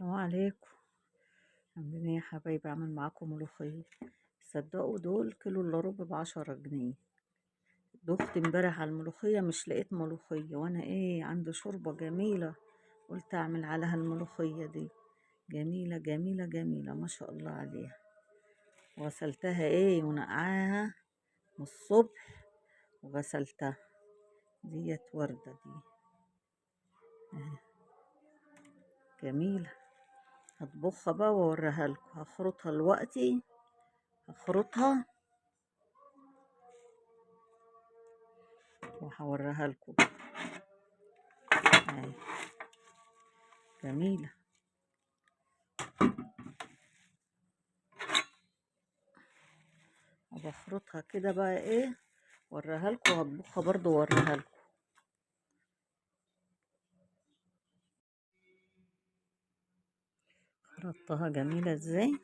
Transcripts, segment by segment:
السلام عليكم. عاملين ايه يا حبايبي؟ عامل معاكم ملوخية. صدقوا دول كيلو الا ربع ب10 جنيه. دخت امبارح على الملوخية مش لقيت ملوخية، وانا ايه عندي شوربة جميلة قلت اعمل عليها الملوخية دي. جميلة جميلة جميلة ما شاء الله عليها. وغسلتها ايه ونقعاها من الصبح وغسلتها. ديت وردة دي جميلة. هطبخها بقى واوريها لكم. هخرطها دلوقتي، هخرطها وهوريها لكم. اهي جميلة. وبخرطها كده بقى ايه وريها لكم، وهطبخها برضو واوريها لكم. خرطتها جميلة ازاي،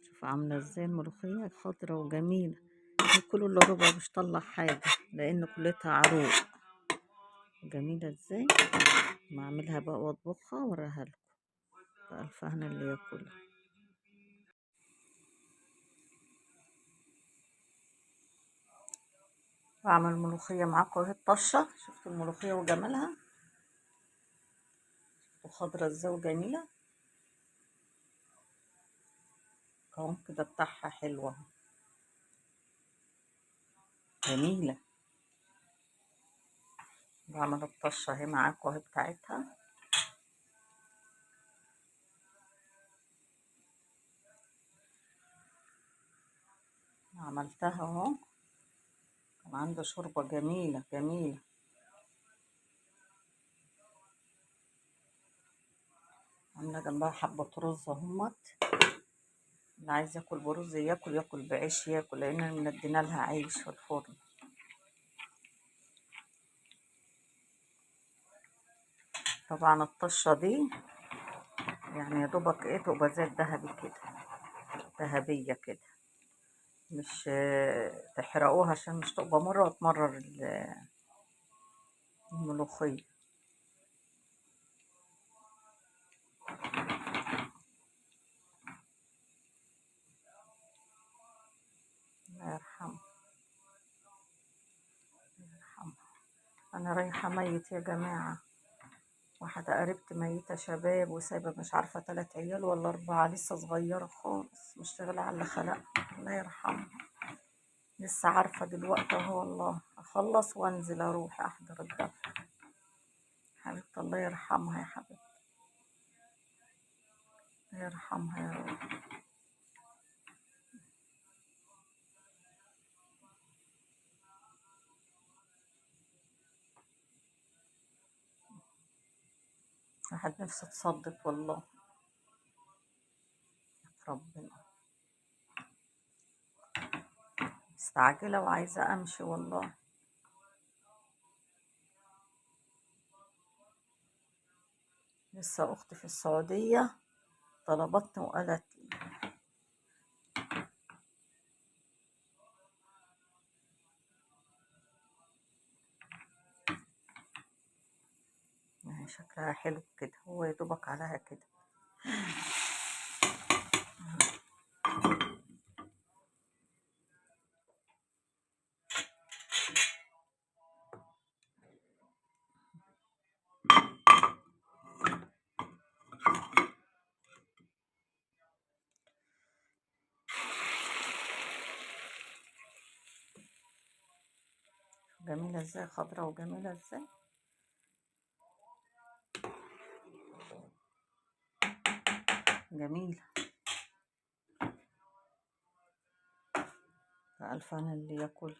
شوف عاملة ازاي الملوخية خضرة وجميلة. كله الا ربع مش طلع حاجة لان كلتها عروق. جميلة ازاي. ما اعملها بقى واطبخها واوريها لكم بألف هنا اللي ياكلها. بعمل ملوخية معاكم اهي الطشة. شفتوا الملوخية وجمالها، شفتوا خضرة ازاي وجميلة. القوام كده بتاعها حلوة جميلة. بعمل الطشة اهي معاكم اهي بتاعتها. عملتها اهو. كان عنده شوربة جميلة جميلة. عاملة جنبها حبة رز اهمت. اللي عايز ياكل برز ياكل، ياكل بعيش ياكل، لان مدينا لها عيش في الفرن. طبعا الطشة دي يعني يا دوبك ايه تبقى زي الذهبي كده، ذهبية كده، مش تحرقوها عشان مش تبقى مرة وتمرر الملوخية. الله يرحمه الله يرحمه. انا رايحة ميت يا جماعة. واحدة قريبتي ميتة شباب وسايبة مش عارفة 3 عيال ولا 4، لسه صغيرة خالص، مشتغلة على اللي خلقها. الله يرحمها. لسه عارفة دلوقتي اهو والله. اخلص وانزل اروح احضر الدفن. حبيبتي الله يرحمها يا حبيبتي، الله يرحمها يا رب. واحد نفسه تصدق والله ربنا. مستعجلة وعايزة أمشي والله. لسه أختي في السعودية طلبتني وقالت لي شكلها حلو كده، هو يدوبك عليها كده. جميلة ازاي، خضرة وجميلة ازاي. جميلة. بألف هنا اللي ياكل.